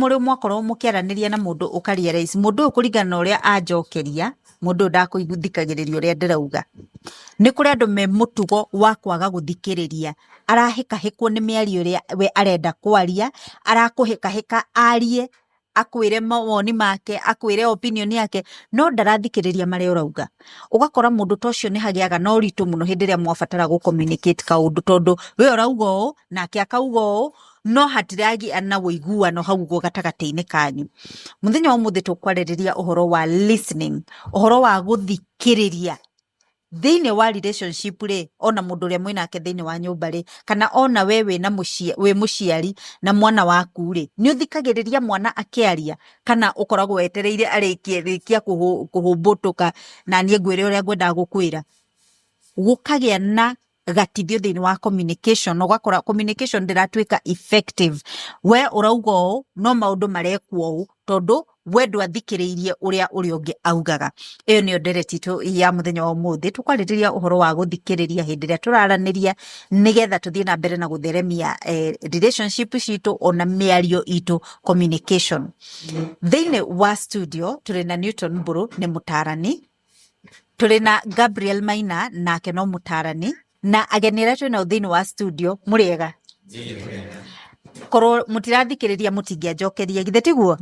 Mũrĩ mwakorwo mũkĩaranĩria na mũndũ ũkarealize mũndũ ũyũ kũringana na ũrĩa anjokeria, mũndũ ũyũ ndakũthikagĩrĩria ũrĩa ndĩrauga. Nĩ kũrĩ andũ me mũtugo wa kwaga gũthikĩrĩria, arahĩkahĩkwo nĩ mĩario ĩrĩa we arenda kwaria, arakũhĩkahĩka arie, akwĩre mawoni make, akwĩre opinion yake, no ndarathikĩrĩria marĩa ũrauga. Ũgakora mũndũ ta ũcio nĩ hagĩaga na ũritũ mũno hĩndĩ ĩrĩa mwabatara gũ communicate kaũndũ, tondũ we ũrauga ũũ nake akauga ũũ, no hatiragĩa na ũiguano hau ũguo gatagatĩ-inĩ kanyu. Mũthenya wa ũmũthĩ tũkwarĩrĩria ũhoro wa listening, ũhoro wa gũthikĩrĩria thĩinĩ wa relationship rĩ, ona mũndũ ũrĩa mwĩnake thĩinĩ wa nyũmba rĩ, kana ona we wĩna mũciĩ, wĩ mũciari na mwana waku rĩ, nĩ ũthikagĩrĩria mwana akĩaria kana ũkoragwo wetereire arĩkie rĩkia kũhũmbũtũka na niĩ ngwĩre ũrĩa ngwendaga gũkwĩra. Gũkagĩa na gatithio thĩinĩ wa communication, ũgakora communication ndĩratuĩka effective. We ũrauga ũũ no maũndũ marekwo ũũ tondũ we ndwathikĩrĩirie ũrĩa ũrĩa ũngĩ augaga. Ĩyo nĩyo ndereti itũ ya mũthenya wa ũmũthĩ, tũkwarĩrĩria ũhoro wa gũthikĩrĩria hĩndĩ ĩrĩa tũraranĩria nĩgetha tũthiĩ na mbere na gũtheremia relationship citũ ona mĩario itũ, communication. Thĩinĩ wa studio tũrĩ na Newton Mbũrũ, nĩ mũtarani, tũrĩ na Gabriel Maina, nake no mũtarani, na ageni arĩa twĩ nao thĩinĩ wa studio, mũrĩega? Korwo mũtirathikĩrĩria mũtingĩanjokeria, githĩ tiguo?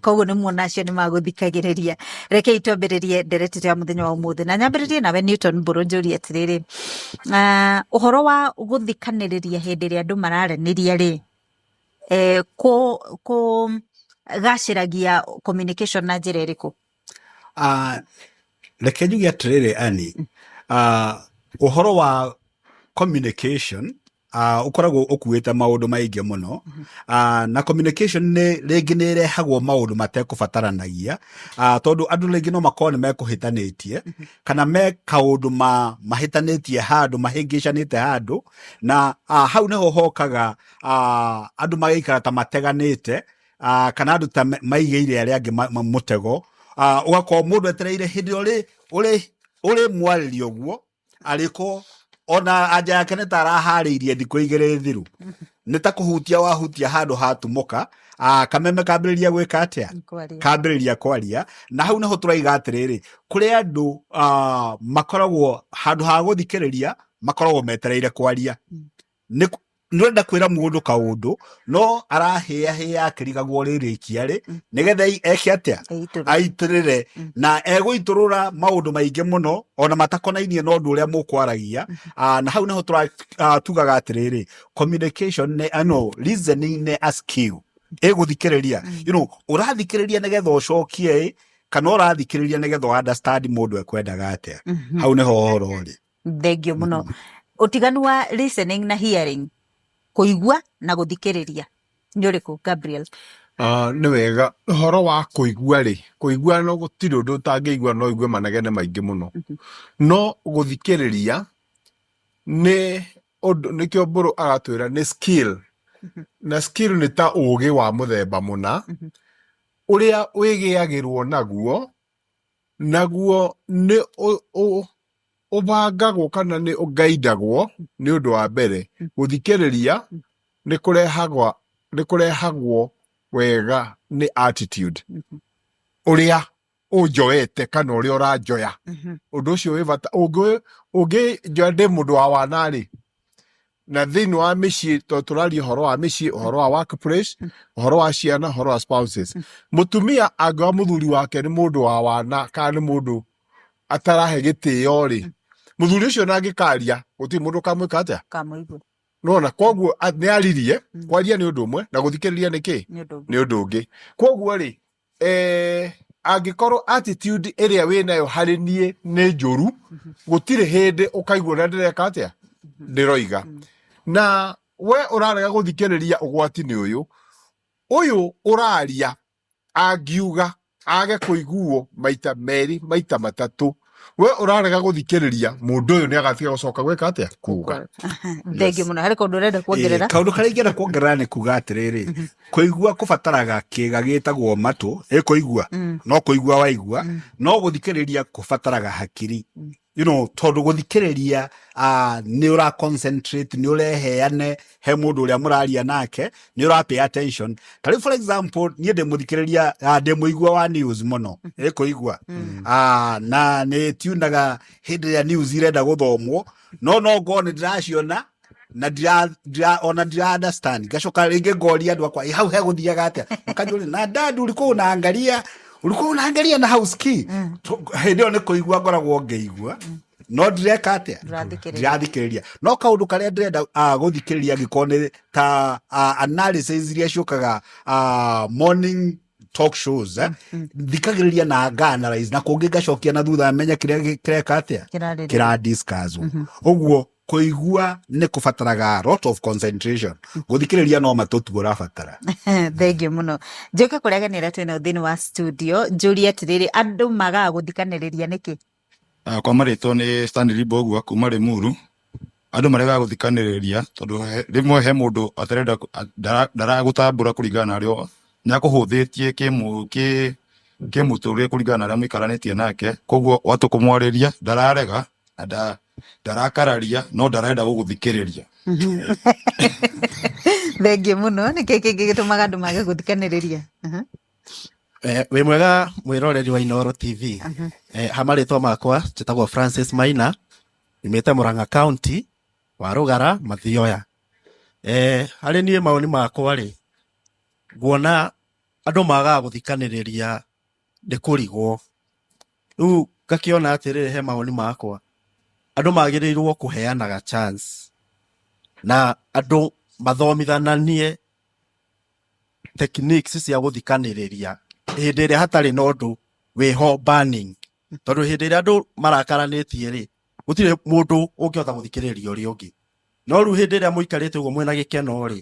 Koguo nĩ muona acio nĩ magũthikagĩrĩria. Rekei twambĩrĩrie ndereti ya mũthenya wa ũmũthĩ, na nyambĩrĩrie nawe Newton Mbũrũ, njũrie atĩrĩrĩ, ũhoro wa gũthikanĩrĩria hĩndĩ ĩrĩa andũ mararanĩria rĩ, kũ gacĩragia communication na njĩra ĩrĩkũ? Reke njuge atĩrĩrĩ Annie, ũhoro wa communication ũkoragwo ũkuĩte maũndũ maingĩ mũno, na communication nĩ rĩngĩ nĩ ĩrehagwo maũndũ matekũbataranagia, tondũ andũ rĩngĩ no makorwo nĩ mekũhĩtanĩtie kana me kaũndũ mahĩtanĩtie handũ, mahĩngĩcanĩte handũ, na hau nĩho hokaga andũ magaikara ta mateganĩte, kana andũ ta maigĩire arĩa angĩ mũtego, ũgakorwo mũndũ etereire hĩndĩ ĩrĩa ũrĩ mwarĩria ũguo arĩko ona anja yake nĩ ta araharĩirie thikũ igĩrĩ thiru, nĩ ta kũhutia wahutia handũ hatumũka, kameme kambĩrĩria gwĩka atĩa? Kwaria. Kambĩrĩria kwaria. Na hau nĩho tũraiga atĩrĩrĩ, kũrĩ andũ makoragwo handũ ha gũthikĩrĩria makoragwo metereire kwaria. Nĩ nĩũrenda kwĩra mũndũ kaũndũ no arahĩahĩa akĩrigagwo rĩrĩkia rĩ, nĩgetha eke atĩa? Aitũrũre. Aitũrĩre. Na egũitũrũra maũndũ maingĩ mũno ona matakonainie na ũndũ ũrĩa mũkwaragia. Na hau nĩho tugaga atĩrĩrĩ, communication nĩ, no, listening nĩ a skill ĩgũthikĩrĩria. Ũrathikĩrĩria nĩgetha ũcokie ĩ, kana ũrathikĩrĩria nĩgetha understand mũndũ ekwendaga atĩa. Hau nĩho ũhoro ũrĩ. Thengio mũno. Ũtiganu wa listening na hearing, kũigua na gũthikĩrĩria, nĩ ũrĩkũ, Gabriel? Nĩ wega. Ũhoro wa kũigua rĩ, kũigua no gũtirĩ ũndũ ũtangĩigua, no ũigue manegene maingĩ mũno. No gũthikĩrĩria nĩ ũndũ, nĩkĩo Mbũrũ agatwĩra nĩ skill. Na skill nĩ ta ũgĩ wa mũthemba mũna, ũrĩa wĩgĩagĩrwo naguo, naguo nĩ ũbangagwo kana nĩ ũgaidagwo. Nĩ ũndũ wa mbere, gũthikĩrĩria nĩ kũrehagwo wega nĩ attitude ũrĩa ũnjoete kana ũrĩa ũranjoya. Ũndũ ũcio wĩ bata. Ũngĩnjoya ndĩ mũndũ wa wana rĩ, na thĩinĩ wa mĩciĩ, tondũ tũraria ũhoro wa mĩciĩ, ũhoro wa workplace, ũhoro wa ciana, ũhoro wa spouses, mũtumia angĩoya mũthuri wake nĩ mũndũ wa wana kana nĩ mũndũ atarahe gĩtĩo rĩ, mũthuri ũcio na angĩkaria gũtirĩ mũndũ ũkamwĩka atĩa? Kamũigua. Nona koguo nĩ aririe. Kwaria nĩ ũndũ ũmwe na gũthikĩrĩria nĩ kĩ? Nĩ ũndũ ũngĩ. Nĩ ũndũ ũngĩ. Koguo rĩ, angĩkorwo attitude ĩrĩa wĩnayo harĩ niĩ nĩ njũru, gũtirĩ hĩndĩ ũkaigua ũrĩa ndĩreka atĩa, ndĩroiga. Na we ũrarega gũthikĩrĩria, ũgwati nĩ ũyũ ũyũ ũraria angiuga age kũiguo maita merĩ, maita matatũ, we ũrarega gũthikĩrĩria, mũndũ ũyũ nĩ agatiga gũcoka gwĩka atĩa? Kuga. Thengio mũno. Harĩ kaũndũ ũrenda kuongerera? Kaũndũ karĩa ingĩenda kuongerera nĩ kuga atĩrĩrĩ, kũigua kũbataraga kĩĩga gĩtagwo matũ, ĩ kũigua no kũigua waigua, no gũthikĩrĩria kũbataraga hakiri. Tondu guthikiriria ni ura concentrate, ni ureheane he mundu uria muraria nake, ni ura pay attention. Ta riu for example, nie ndi muthikiriria, ndi muigua wa news muno, ikuigua na ni tunaga hindi ria news irenda guthomwo, no ngorwo ni ndiraciona na ndira ona ndira understand, ngacoka ringi ngoria andu akwa, "Ĩ, hau heguthiaga atia?" Makanjũria, "Na dad, ulikuwa unaangalia na hausikii?" Hĩndĩ ĩyo nĩ kũigua ngoragwo ngĩigua, no ndireka atĩa? Ndũrathikĩrĩria. Ndirathikĩrĩria. No kaũndũ karĩa ndĩrenda gũthikĩrĩria, angĩkorwo nĩ ta analysis iria ciũkaga, morning talk shows, thikagĩrĩria na nga analyze, na kũngĩ ngacokia na thutha menye kĩrĩa kĩreka atĩa. Kĩrarĩrĩrio. Kĩra discuss ũguo. Kũigua nĩ kũbataraga a lot of concentration, gũthikĩrĩria no matũ tu ũrabatara. Thengiũ mũno. Njoke kũrĩa ageni arĩa twĩnao thĩinĩ wa studio, njũrie atĩrĩrĩ, andũ magaga gũthikanĩrĩria nĩkĩ? Kwa marĩtwa nĩ Stanley Mbogua kuma Limuru. Andũ maregaga gũthikanĩrĩria tondũ rĩmwe he mũndũ atarenda ndaragũtambũra kũringana na arĩa nĩ akũhũthĩtie kĩmũtũrĩre kũringana na arĩa mũikaranĩtie nake, koguo watu kũmwarĩria ndararega na ndarakararia, no ndarenda gũgũthikĩrĩria. Thengiũ mũno. Nĩkĩ kĩngĩ gĩtũmaga andũ mage gũthikanĩrĩria? Wĩ mwega mwĩroreri wa Inooro TV. Ha marĩtwa makwa njĩtagwo Francis Maina, nyumĩte Murang'a County wa Rũgara Mathioya. Harĩ niĩ mawoni makwa rĩ, nguona andũ magaga gũthikanĩrĩria nĩ kũrigwo. Rĩu ngakĩona atĩrĩrĩ, he mawoni makwa andũ magĩrĩirwo kũheanaga chance na andũ mathomithananie techniques cia gũthikanĩrĩria hĩndĩ ĩrĩa hatarĩ na ũndũ wĩho burning, tondũ hĩndĩ ĩrĩa andũ marakaranĩtie rĩ, gũtirĩ mũndũ ũngĩhota gũthikĩrĩria ũrĩa ũngĩ. No rĩu hĩndĩ ĩrĩa mũikarĩte ũguo mwĩna gĩkeno rĩ,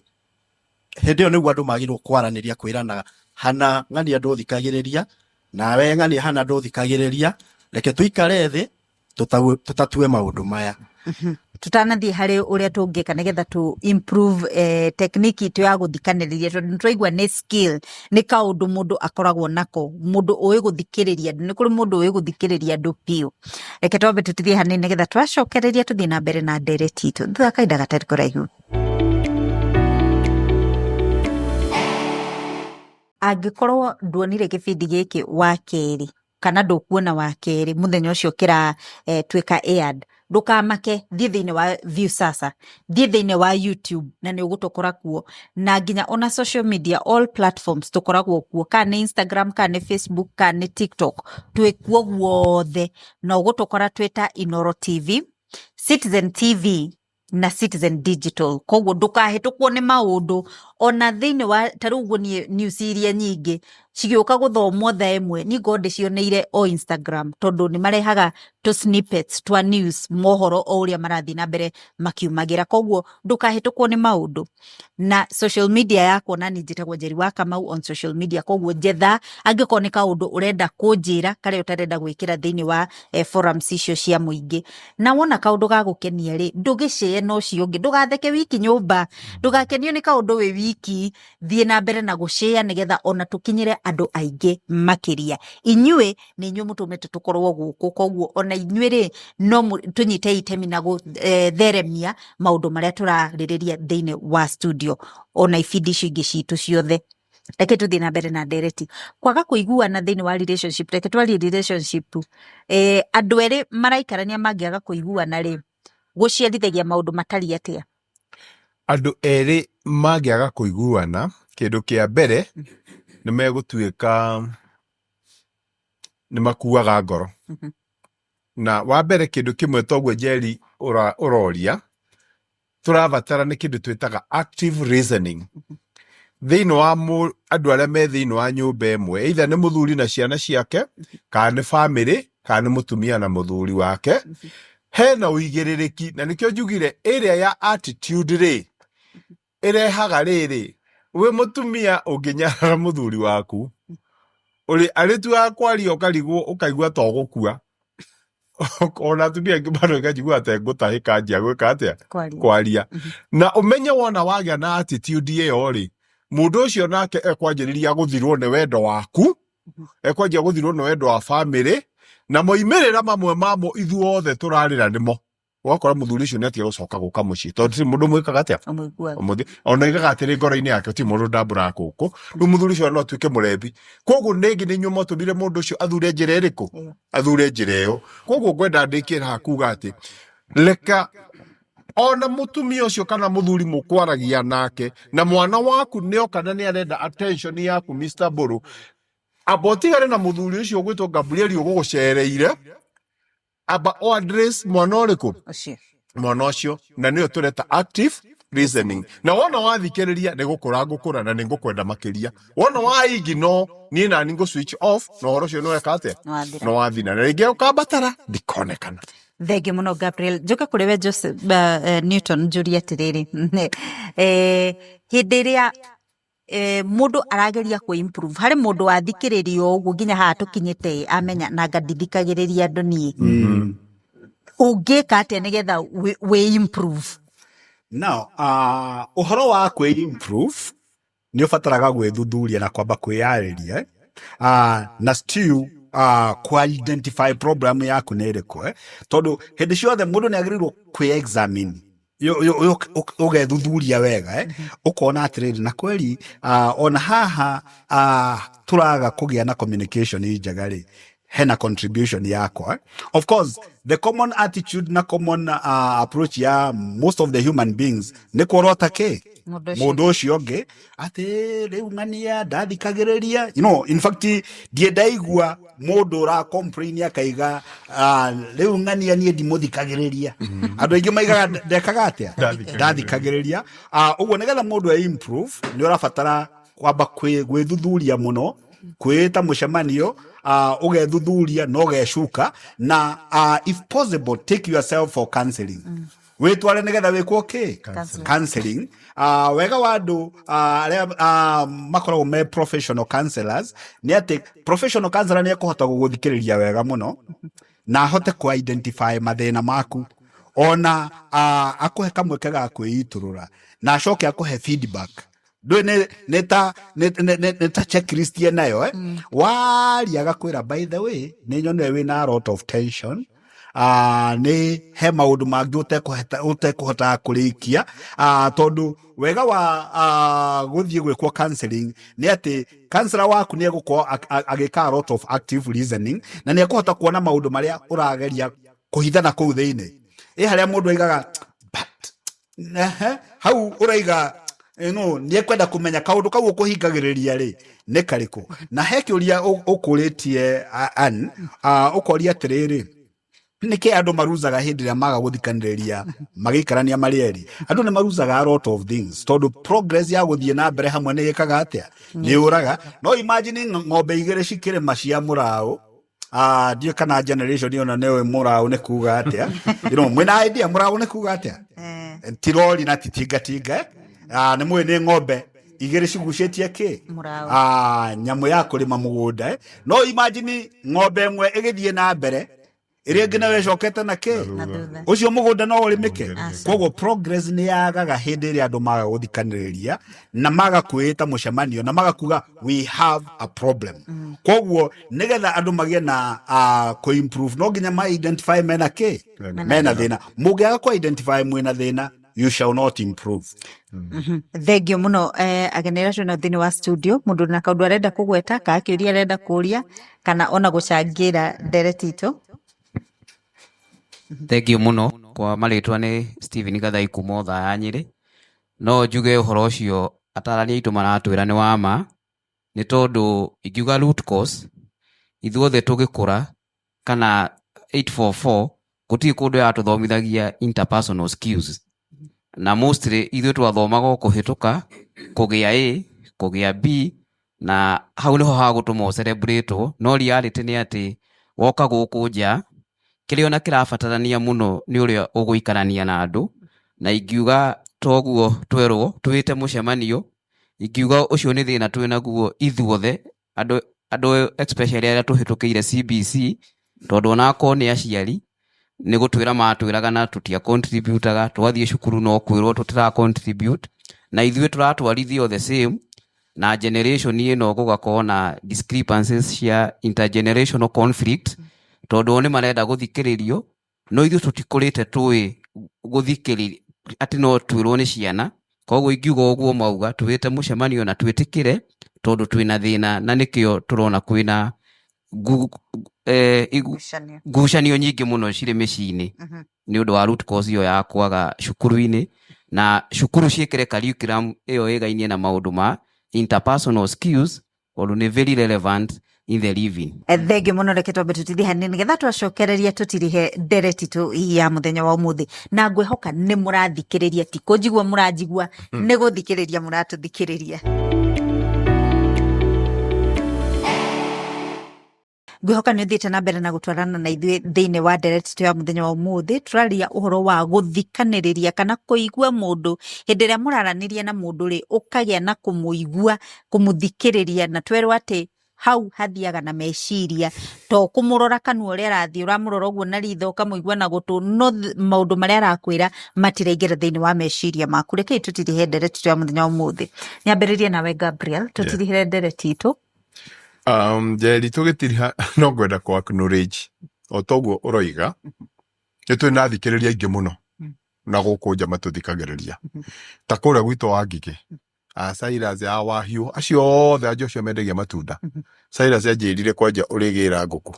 hĩndĩ ĩyo nĩguo andũ magĩrĩirwo kwaranĩria, kwĩrana hana ng'ania ndũthikagĩrĩria, nawe ng'ania hana ndũthikagĩrĩria, reke tũikare thĩ tũtatue maũndũ maya. Tutanathiĩ harĩ ũrĩa tũngĩka nĩgetha tu improve technique itũ ya gũthikanĩrĩria, tondũ nĩtwaigua nĩ skill, nĩ kaũndũ mũndũ akoragwo nako, mũndũ ũĩ gũthikĩrĩria andũ, nĩ kũrĩ mũndũ ũĩ gũthikĩrĩria andũ biũ. Reke twambe tũtithie hanini nĩgetha twacokereria tũthiĩ na mbere na ndereti itũ thutha wa kahinda gatarĩ kũraihu. Angĩkorwo nduonire gĩbindi gĩkĩ wa kerĩ kana ndũkuona wa kerĩ mũthenya ũcio kĩra tuĩka aired, ndũkamake, thiĩ thĩinĩ wa Viusasa, thiĩ thĩinĩ wa YouTube na nĩ ũgũtũkora kuo, na nginya ona social media, all platforms tũkoragwo kuo, kana nĩ Instagram, kana nĩ Facebook, kana nĩ TikTok, twĩ kuo guothe, na ũgũtũkora twĩ ta Inooro TV, Citizen TV na Citizen Digital. Koguo ndũkahĩtũkwo nĩ maũndũ ona thĩinĩ wa ta rĩu ũguo. Niĩ news iria nyingĩ cigĩũka gũthomwo thaa 1, niĩ ngorwo ndĩcioneire o Instagram, tondũ nĩ marehaga tũ snippets twa news, mohoro o ũrĩa marathiĩ na mbere makiumagĩra. Koguo ndũkahĩtũkwo nĩ maũndũ na social media yakwa, na niĩ njĩtagwo Njeri wa Kamau on social media. Koguo njetha angĩkorwo nĩ kaũndũ ũrenda kũnjĩra karĩa ũtarenda gwĩkĩra thĩinĩ wa forums icio cia mũingĩ. Na wona kaũndũ ga gũkenia rĩ, ndũgĩcĩe na ũcio ũngĩ, ndũgatheke wiki nyũmba, ndũgakenio nĩ kaũndũ wĩ wiki, thiĩ na mbere na gũcĩa nĩgetha ona tũkinyĩre andũ aingĩ makĩria. Inyuĩ nĩ inyuĩ mũtũmĩte tũkorwo gũkũ, koguo ona inyuĩ rĩ, no tũnyite itemi na gũtheremia maũndũ marĩa tũrarĩrĩria thĩinĩ wa studio ona ibindi icio ingĩ citũ ciothe. Reke tũthiĩ na mbere na ndereti. Kwaga kũiguana thĩinĩ wa relationship, reke twarie relationship. Andũ erĩ maraikarania mangĩaga kũiguana rĩ, gũciarithagia maũndũ matariĩ atĩa? Andũ erĩ mangĩaga kũiguana, kĩndũ kĩa mbere nĩ megũtuĩka nĩ makuaga ngoro. Na wa mbere, kĩndũ kĩmwe toguo Njeri ũroria, tũrabatara nĩ kĩndũ twĩtaga active reasoning thĩinĩ wa andũ arĩa me thĩinĩ wa nyũmba ĩmwe, either nĩ mũthuri na ciana ciake, kana nĩ famĩlĩ, kana nĩ mũtumia na mũthuri wake. Hena ũigĩrĩrĩki, na nĩkĩo njugire ĩrĩa ya attitude rĩ, ĩrehaga rĩrĩ, wĩ mũtumia ũngĩnyarara mũthuri waku ũrĩ arĩ tu wa kwaria, ũkarigwo, ũkaigua ta ũgũkua. Ona atumia aingĩ bado ĩkajigua ta ngũtahĩka njia gwĩka atĩa? Kwaria. Kwaria. Na ũmenye wona wagĩa na attitude ĩyo rĩ, mũndũ ũcio nake ekwanjĩrĩria gũthirwo nĩ wendo waku, ekwanjia gũthirwo nĩ wendo wa famĩlĩ. Na moimĩrĩra mamwe mamo ithuothe tũrarĩra nĩmo. Ũgakora mũthuri ũcio nĩ atiga gũcoka gũka mũciĩ tondũ ti mũndũ mwĩkaga atĩa. Ũmũiguaga. Ũmũthĩ ona aigaga atĩrĩ ngoro-inĩ yake ti mũndũ ndambũraga gũkũ. Rĩu mũthuri ũcio no atuĩke mũrebi. Koguo rĩngĩ nĩ inyuĩ mwatũmire mũndũ ũcio athure njĩra ĩrĩkũ? Ĩyo. Athure njĩra ĩyo. Koguo ngwenda ndĩkie haha kuga atĩ reka ona mũtumia ũcio kana mũthuri mũkwaragia nake na mwana waku nĩoka na nĩarenda attention yaku Mr. Mbũrũ, amba ũtigane na mũthuri ũcio ũgwĩtwo Gabriel ũgũgũcereire, amba o address mwana ũrĩkũ? Ũcio. Mwana ũcio, na nĩyo tũreta active listening. Na wona wathikĩrĩria nĩ gũkũra ngũkũra na nĩ ngũkwenda makĩria. Wona wa ignore niĩ nani ngũ switch off na ũhoro ũcio nĩweka atĩa? Nĩwathira. Nĩwathira. Na rĩngĩ ũkambatara ndikonekana. Thengiå må no Gabriel. Njoke kå rä we Joseph, Newton, njũrie atĩrĩrĩ, hĩndĩ ĩrĩa mũndũ arageria kũ improve harĩ mũndũ wathikĩrĩria o ũguo nginya haha tũkinyĩte amenya nanga ndithikagĩrĩria andũ niĩ, ũngĩka atĩa nĩgetha wĩ improve? Now, ũhoro wa kwĩ improve nĩ ũbataraga gwĩthuthuria na kwamba kwĩyarĩria, eh? Na still kũ identify problem yaku nĩ ĩrĩkũ, eh? Tondũ hĩndĩ ciothe mũndũ nĩ agĩrĩirwo kwĩ examine, ũgethuthuria wega, eh? Ũkona atĩrĩrĩ, na kweri ona haha tũraga kũgĩa na communication njega rĩ, hena contribution yakwa, eh? Of course the common attitude na common approach ya most of the human beings nĩ kuorota kĩ mũndũ ũcio. Mũndũ ũcio ũngĩ atĩ rĩu ng'ania ndathikagĩrĩria. In fact ndiĩ ndaigua mũndũ ũra complain akaiga, "Rĩu ng'ania niĩ ndimũthikagĩrĩria." Andũ aingĩ maigaga ndekaga atĩa? Ndathikagĩrĩria. Ũguo nĩgetha mũndũ e improve nĩ ũrabatara kwamba gwĩthuthuria mũno, kwĩĩta mũcemanio, ũgethuthuria na ũgecuka na if possible take yourself for counseling. Wĩtware nĩgetha wĩkwo kĩ? Counseling. Counseling. Wega wa andũ arĩa makoragwo me professional counselors nĩ atĩ professional counselor nĩ ekũhota gũgũthikĩrĩria wega mũno na ahote kũ identify mathĩna maku, ona akũhe kamweke ga kwĩitũrũra na acoke akũhe feedback. Ndũĩ nĩ ta checklist nayo, eh? Waria agakwĩra, "By the way, nĩ nyonire wĩna a lot of tension, nĩ he maũndũ mangĩ ũtekũhotaga kũrĩkia." Tondũ wega wa gũthiĩ gwĩkwo counseling nĩ atĩ counselor waku nĩ egũkorwo agĩka a lot of active listening na nĩ ekũhota kuona maũndũ marĩa ũrageria kũhithana kũu thĩinĩ, ĩ harĩa mũndũ aigaga but ehe, hau ũraiga no nĩ ekwenda kũmenya kaũndũ kau ũkũhingagĩrĩria rĩ nĩ karĩkũ. Na he kĩũria ũkũrĩtie Ann, ũkoria atĩrĩrĩ, nĩkĩ andũ maruzaga hĩndĩ ĩrĩa maga gũthikanĩrĩria magĩikarania marĩ erĩ? Andũ nĩ maruzaga a lot of things tondũ progress ya gũthiĩ na mbere hamwe nĩ ĩkaga atĩa? Nĩ yũraga. No imagine ng'ombe igĩrĩ cikĩrĩma cia mũraũ. Ndiũĩ kana generation ĩyo na nĩũĩ mũraũ nĩ kuga atĩa. Mwĩna idea mũraũ nĩ kuga atĩa? Ti rori na ti tingatinga, eh? Nĩ mũĩ nĩ ng'ombe igĩrĩ cigucĩtie kĩ? Mũraũ. Nyamũ ya kũrĩma mũgũnda, eh? No imagine ng'ombe ĩmwe ĩgĩthiĩ na mbere, ĩrĩa ĩngĩ nayo ĩcokete na kĩ? Na thutha. Ũcio mũgũnda no ũrĩmĩke? Aca. Koguo progress nĩ yagaga hĩndĩ ĩrĩa andũ maga gũthikanĩrĩria na maga kwĩĩta mũcemanio na maga kuga, "We have a problem." Koguo nĩgetha andũ magĩe na kũ-improve no nginya ma identify mena kĩ, mena thĩna. Mũngĩaga kũ identify mwĩna thĩna, you shall not improve. Thengio mũno, ageni arĩa twĩnao thĩinĩ wa studio. Mũndũ na kaũndũ arenda kũgweta kana kĩũria arenda kũria kana ona gũcangĩra ndereti itũ. Thengio mũno. Kwa marĩtwa nĩ Stephen Gathai kuma Othaya Nyĩrĩ. No njuge ũhoro ũcio atarani aitũ maratwĩra nĩ wa ma, nĩ tondũ ingiuga root cause, ithuothe tũgĩkũra kana 844 gũtirĩ kũndũ yatũthomithagia interpersonal skills, na mostly ithuĩ twathomaga o kũhĩtũka kũgĩa A, kũgĩa B, na hau nĩho hagũtũma ũcelebrate. No reality nĩ atĩ woka gũkũ nja, kĩrĩa ona kĩrabatarania mũno nĩ ũrĩa ũgũikarania na andũ. Na ingiuga toguo twerwo twĩte mũcemanio, ingiuga ũcio nĩ thĩna twĩ naguo ithuothe andũ especially arĩa tũhĩtũkĩire CBC, tondũ onakorwo nĩ aciari nĩ gũtwĩra matwĩraga na tũtia contributaga, twathiĩ cukuru no kwĩrwo tũtira contribute, na ithuĩ tũratwarithio the same na generation ĩno, gũgakorwo na discrepancies cia intergenerational conflict. Tondũ o nĩ marenda gũthikĩrĩrio, no ithuĩ tũtikũrĩte tũĩ gũthikĩrĩria atĩ no twĩrwo nĩ ciana. Koguo ingiuga ũguo mauga twĩte mũcemanio na twĩtĩkĩre, tondũ twĩna thĩna na nĩkĩo tũrona kwĩna Ngucanio. Ngucanio nyingĩ mũno cirĩ mĩciĩ-inĩ nĩ ũndũ wa root cause ĩyo ya kwaga cukuru-inĩ, na cukuru ciĩkĩre curriculum ĩyo ĩgainie na maũndũ ma interpersonal skills, tondũ nĩ very relevant in the living. Thengio mũno. Reke twambe tũtithie hanini nĩgetha twacokereria tũtirihe ndereti tu ya mũthenya wa ũmũthĩ, na ngwĩhoka nĩ mũrathikĩrĩria, ti kũnjigua mũranjigua, nĩ gũthikĩrĩria mũratũthikĩrĩria. Ngwĩhoka nĩ ũthiĩte na mbere na gũtwarana na ithuĩ thĩinĩ wa ndereti ya mũthenya wa ũmũthĩ. Tũraria ũhoro wa gũthikanĩrĩria kana kũigua mũndũ. Hĩndĩ ĩrĩa mũraranĩria na mũndũ rĩ, ũkagĩa na kũmũigua, kũmũthikĩrĩria, na twerwo atĩ hau hathiaga na meciria, to kũmũrora kanua ũrĩa arathiĩ, ũramũrora ũguo na ritho, ũkamũigua na gũtũ, no maũndũ marĩa arakwĩra matiraingĩra thĩinĩ wa meciria maku. Rekei tũtirihe ndereti ya mũthenya wa ũmũthĩ. Nyambĩrĩrie nawe Gabriel, tũtirihĩre ndereti itũ. Njeri, tũgĩtiriha no ngwenda kũ acknowledge o toguo ũroiga, nĩ twĩ na athikĩrĩria aingĩ mũno na gũkũ nja matũthikagĩrĩria, ta kũrĩa gwitũ wa Ngigĩ, a Cyrus, a Wahiũ, acio othe, a Joshua mendagia matunda. Cyrus anjĩrire kwanja ũrĩgĩra ngũkũ.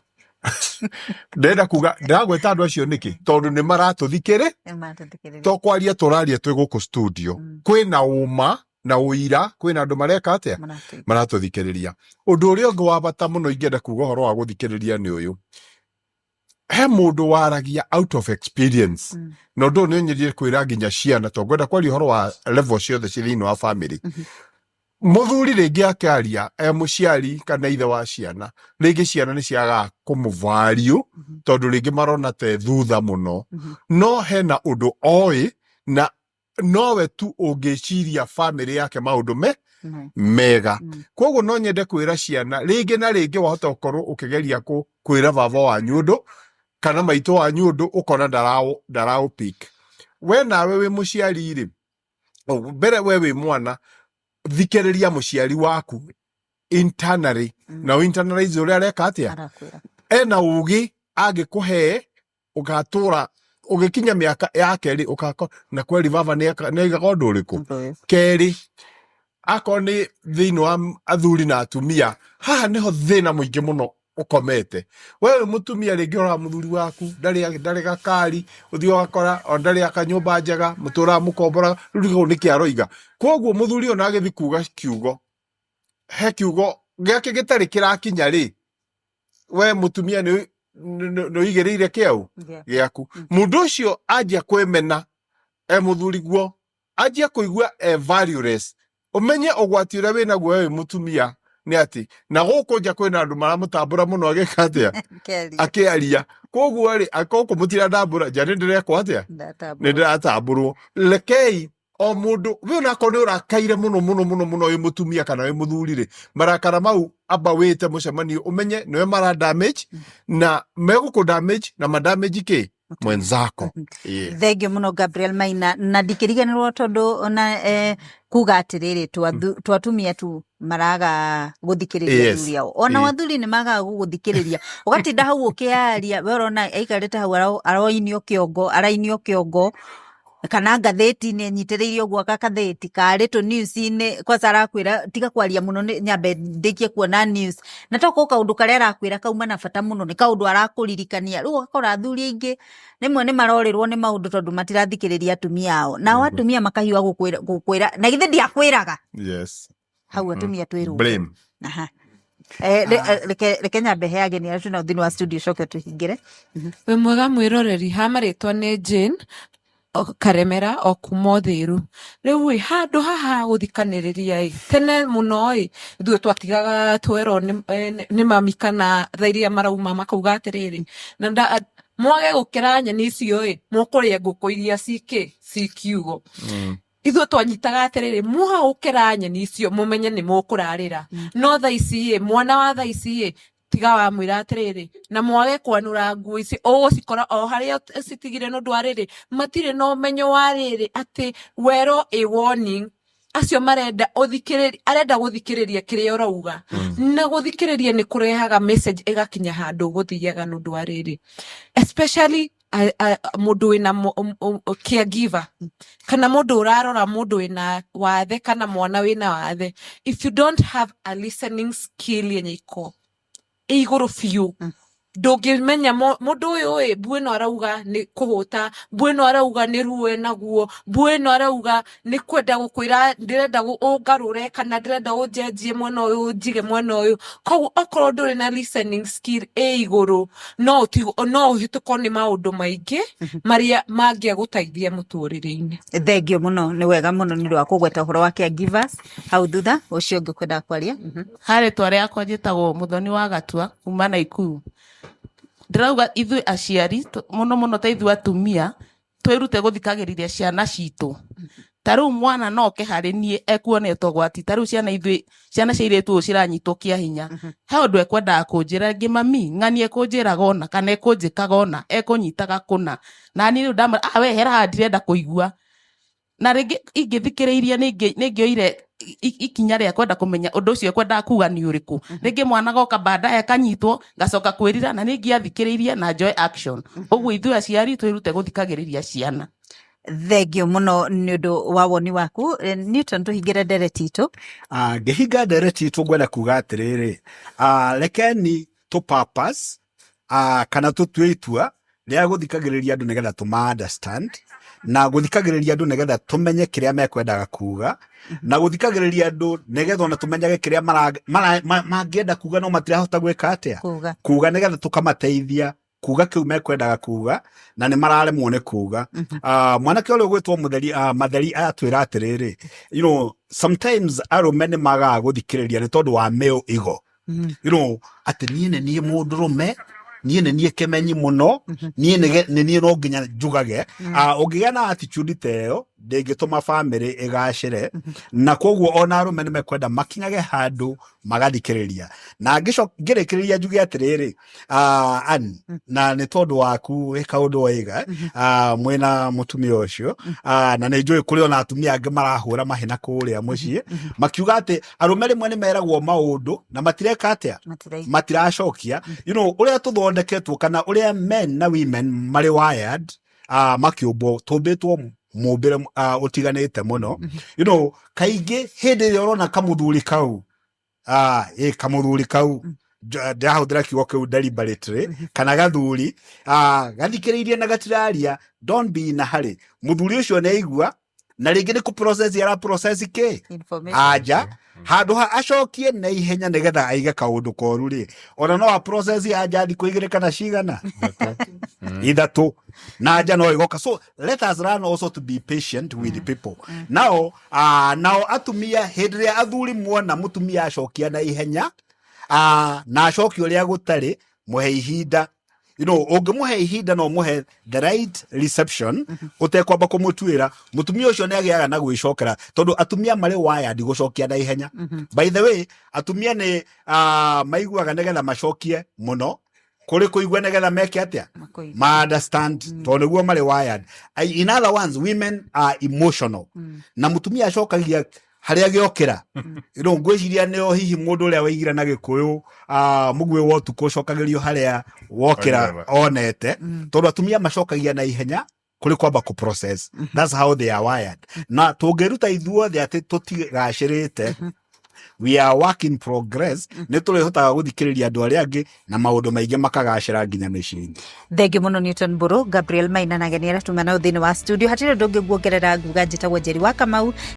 Ndĩrenda kuga ndĩragweta andũ acio nĩkĩ? Tondũ nĩ maratũthikĩrĩ. Nĩmatũthikĩrĩria. To kwaria tũraria twĩ gũkũ studio, kwĩna ũma na ũira, kwĩna andũ mareka atĩa? Maratũigua. Maratũthikĩrĩria. Ũndũ ũrĩa ũngĩ wa bata mũno ingĩenda kuga ũhoro wa gũthikĩrĩria nĩ ũyũ: he mũndũ waragia out of experience, na ũndũ ũyũ nĩ ũnyendire kwĩra nginya ciana, tondũ ngwenda kwaria ũhoro wa level ciothe ci thĩinĩ wa family. Mũthuri rĩngĩ akĩaria e mũciari kana ithe wa ciana, rĩngĩ ciana nĩ ciagaga kũmũvalue, tondũ rĩngĩ marona te thutha mũno, no hena ũndũ oĩ na nowe tu ũngĩciria family yake maũndũ me mega. Koguo no nyende kwĩra ciana, rĩngĩ na rĩngĩ wahota gũkorwo ũkĩgeria kwĩra baba wanyu ũndũ kana maitũ wanyu ũndũ, ũkona ndaraũ pick. We nawe wĩ mũciari rĩ, mbere we wĩ mwana, thikĩrĩria mũciari waku internally, na ũ internalize ũrĩa areka atĩa, Arakwĩra. Ena ũgĩ angĩkũhe ũgatũra ũgĩkinya mĩaka yake rĩ, ũgako na kweri baba nĩaigaga ũndũ ũrĩkũ. Ũndũ ũyũ. Kerĩ, akorwo nĩ thĩinĩ wa athuri na atumia, haha nĩho thĩna mũingĩ mũno ũkomete. We wĩ mũtumia, rĩngĩ ũroraga mũthuri waku ndarĩ gakari, ũthiĩ ũgakora o ndarĩ akanyũmba njega, mũtũraga mũkomboraga, rĩu ndigagwo nĩkĩ aroiga. Koguo mũthuri ona agĩthiĩ kuga kiugo, he kiugo gĩake gĩtarĩ kĩrakinya rĩ, we mũtumia nĩ ũigĩrĩire kĩau gĩaku. Mũndũ ũcio anjia kwĩmena e mũthuri guo, anjia kũigua e valueless. Ũmenye ũgwati ũrĩa wĩnaguo we wĩ mũtumia nĩ atĩ na gũkũ nja kwĩna andũ maramũtambũra mũno agĩka atĩa? Keria. Akĩaria. Koguo rĩ, akorwo mũtirandambũra nja, nĩ ndĩrekwo atĩa? Ndatambũrwo. Nĩ ndĩratambũrwo. Rekei o mũndũ we, onakorwo nĩ ũrakaire mũno mũno mũno mũno wĩ mũtumia kana wĩ mũthuri rĩ, marakara mau amba wĩte mũcemanio, ũmenye nĩwe mara damage na megũkũ damage na madamage kĩ mwenzako. Yeah. Thengio mũno Gabriel Maina, na ndikĩriganĩrwo tondũ ona kuga atĩrĩrĩ, twatumia tu maraga gũthikĩrĩria athuri ao, ona athuri nĩ magaga gũgũthikĩrĩria, ũgatinda hau ũkĩaria, we ũrona aikarĩte hau aroinio kĩongo, arainio kĩongo kana ngathĩti-inĩ anyitĩrĩire ũguo gakathĩti karĩ tũ news-inĩ. Kwanza arakwĩra tiga kwaria mũno, nyambe ndĩkie kuona news, na tokorwo kaũndũ karĩa arakwĩra kauma na bata mũno, nĩ kaũndũ arakũririkania. Rĩu ũgakora athuri aingĩ rĩmwe nĩ marorĩrwo nĩ maũndũ tondũ matirathikĩrĩria atumia ao, nao atumia makahiũha gũkwĩra na githĩ ndiakwĩraga. Hau atumia twĩrũnge. Blame. Aha. Reke nyambe he ageni arĩa twĩnao thĩinĩ wa studio, coke tũhingĩre. Wĩ mwega mwĩroreri, ha marĩtwa nĩ Jane Karemera o kuma Ũthĩru. Rĩu ĩ handũ haha gũthikanĩrĩria ĩ, tene mũno ĩ ithuĩ twatigaga twerwo nĩ mami kana thaa iria marauma makauga atĩrĩrĩ, na mwage gũkĩra nyeni icio ĩ, mũkũrĩa ngũkũ iria cikĩ ci kiugo. Ithuĩ twanyitaga atĩrĩrĩ, mwaga gũkĩra nyeni icio mũmenye nĩ mũkũrarĩra. No thaa ici ĩ, mwana wa thaa ici ĩ, tiga wamwĩra atĩrĩrĩ, na mwage kwanũra nguo ici, ũgũcikora o harĩa citigire, nĩ ũndũ wa rĩrĩ matirĩ na ũmenyo wa rĩrĩ atĩ werwo a warning. Acio marenda ũthikĩrĩrie, arenda gũthikĩrĩria kĩrĩa ũrauga, na gũthikĩrĩria nĩ kũrehaga message ĩgakinya handũ gũthiaga nĩ ũndũ wa rĩrĩ, especially mũndũ wĩna caregiver kana mũndũ ũrarora mũndũ wĩna wathe kana mwana wĩna wathe. If you don't have a listening skill yenye iko ĩ igũrũ biũ, ndũngĩmenya mũndũ ũyũ ĩ mbu ĩno arauga nĩ kũhũta, mbu ĩno arauga nĩ ruo enaguo, mbu ĩno arauga nĩ kwenda gũkwĩra ndĩrenda ũngarũre kana ndĩrenda ũnjenjie mwena ũyũ, ũnjige mwena ũyũ. Koguo okorwo ndũrĩ na listening skill ĩ igũrũ, no ũhĩtũkwo nĩ maũndũ maingĩ marĩa mangĩagũteithia mũtũrĩre-inĩ. Thengio mũno, nĩ wega mũno nĩ ũndũ wa kũgweta ũhoro wa caregivers hau thutha. Ũcio ũngĩ kwendaga kwaria. Harĩtwa rĩakwa njĩtagwo Mũthoni wa Gatua kuma Naikuru. Ndĩrauga ithuĩ aciari mũno mũno ta ithuĩ atumia twĩrute gũthikagĩrĩria ciana citũ. Ta rĩu mwana no oke harĩ niĩ ekuonete ũgwati, ta rĩu ciana ithuĩ ciana cia airĩtu ũũ ciranyitwo kĩa hinya, he ũndũ ekwendaga kũnjĩra ngĩ mami ng'ani ekũnjĩraga ona kana ekũnjĩkaga ona ekũnyitaga kũna, na niĩ rĩu ndamwĩra, "Ah, we hera haha, ndirenda kũigua." Na rĩngĩ ingĩthikĩrĩirie nĩ ingĩoire ikinya rĩa kwenda kũmenya ũndũ ũcio ekwendaga kuga nĩ ũrĩkũ. Rĩngĩ mwana goka baadaye akanyitwo, ngacoka kwĩrira na nĩ ingĩathikĩrĩirie na njoe action. Ũguo ithuĩ aciari twĩrute gũthikagĩrĩria ciana. Thengio mũno nĩ ũndũ wa woni waku. Newton, tũhingĩre ndereti itũ. Ngĩhinga ndereti itũ ngwenda kuga atĩrĩrĩ, rekeni tũ purpose kana tũtue itua rĩa gũthikagĩrĩria andũ nĩgetha tũma understand, na gũthikagĩrĩria andũ nĩgetha tũmenye kĩrĩa mekwendaga kuga, na gũthikagĩrĩria andũ nĩgetha ona tũmenyage kĩrĩa mangĩenda kuga no matirahota gwĩka atĩa? Kuga. Kuga, nĩgetha tũkamateithia kuga kĩu mekwendaga kuga na nĩ mararemwo nĩ kuga. Mwanake ũrĩa ũgwĩtwo Mũtheri, Matheri atwĩra atĩrĩrĩ, sometimes arũme nĩ magaga gũthikĩrĩria nĩ tondũ wa male ego. Atĩ niĩ nĩ niĩ mũndũrũme, niĩ nĩ niĩ kĩmenyi mũno, niĩ nĩ niĩ no nginya njugage. Ũngĩgĩa na attitude ta ĩyo ndĩngĩtũma family ĩgacĩre, na koguo ona arũme nĩ mekwenda makinyage handũ magathikĩrĩria. Na ngĩrĩkĩrĩria njuge atĩrĩrĩ, Ann, na nĩ tondũ waku wĩ kaũndũ waiga, mwĩna mũtumia ũcio, na nĩ njũĩ kũrĩ ona atumia angĩ marahũra mahĩna kũrĩa mũciĩ makiuga atĩ arũme rĩmwe nĩ meragwo maũndũ na matireka atĩa? Matiraigua. Matiracokia. Ũrĩa tũthondeketwo kana ũrĩa men na women marĩ wired, makĩũmbwo tũmbĩtwo mũmbĩre ũtiganĩte mũno. Kaingĩ hĩndĩ ĩrĩa ũrona kamũthuri kau, ĩ kamũthuri kau, ndĩrahũthĩra kiugo kĩu deliberately, kana gathuri gathikĩrĩirie na gatiraria, don't be in a hurry. Mũthuri ũcio nĩ aigua na rĩngĩ nĩ kũ process ara process kĩ? Information. Anja handũ ha acokie na ihenya nĩgetha aige kaũndũ koru rĩ, ona no a process anja thikũ igĩrĩ kana cigana ithatũ na anja no igoka. So let us learn also to be patient with the people. Now nao atumia, hĩndĩ ĩrĩa athuri muona mũtumia acokia na ihenya, na acokia ũrĩa gũtarĩ, mũhe ihinda. Ũngĩmũhe ihinda no mũhe the right reception ũtekwamba kũmũtuĩra, mũtumia ũcio nĩ agĩaga na gwĩcokera, tondũ atumia marĩ wired gũcokia na ihenya. By the way, atumia nĩ maiguaga nĩgetha macokie mũno kũrĩ kũigua nĩgetha meke atĩa? Makũigua. Ma understand, tondũ nĩguo marĩ wired. In other ones, women are emotional, na mũtumia acokagia harĩa gĩokĩra. Ngwĩciria nĩo hihi mũndũ ũrĩa waigire na gĩkũyũ, mũguĩ wa ũtukũ ũcokagĩrio harĩa wokĩra onete, tondũ atumia macokagia na ihenya kũrĩ kwamba kũ process. That's how they are wired. Na tũngĩruta ithuothe atĩ tũtigacĩrĩte, we are work in progress, nĩ tũrĩhotaga gũthikĩrĩria andũ arĩa angĩ na maũndũ maingĩ makagacĩra nginya mĩciĩ-inĩ. Thengio mũno Newton Mburu, Gabriel Maina na ageni arĩa tuma nao thĩinĩ wa studio. Hatirĩ ũndũ ũngĩ nguongerera, nguga njĩtagwo Njeri wa Kamau.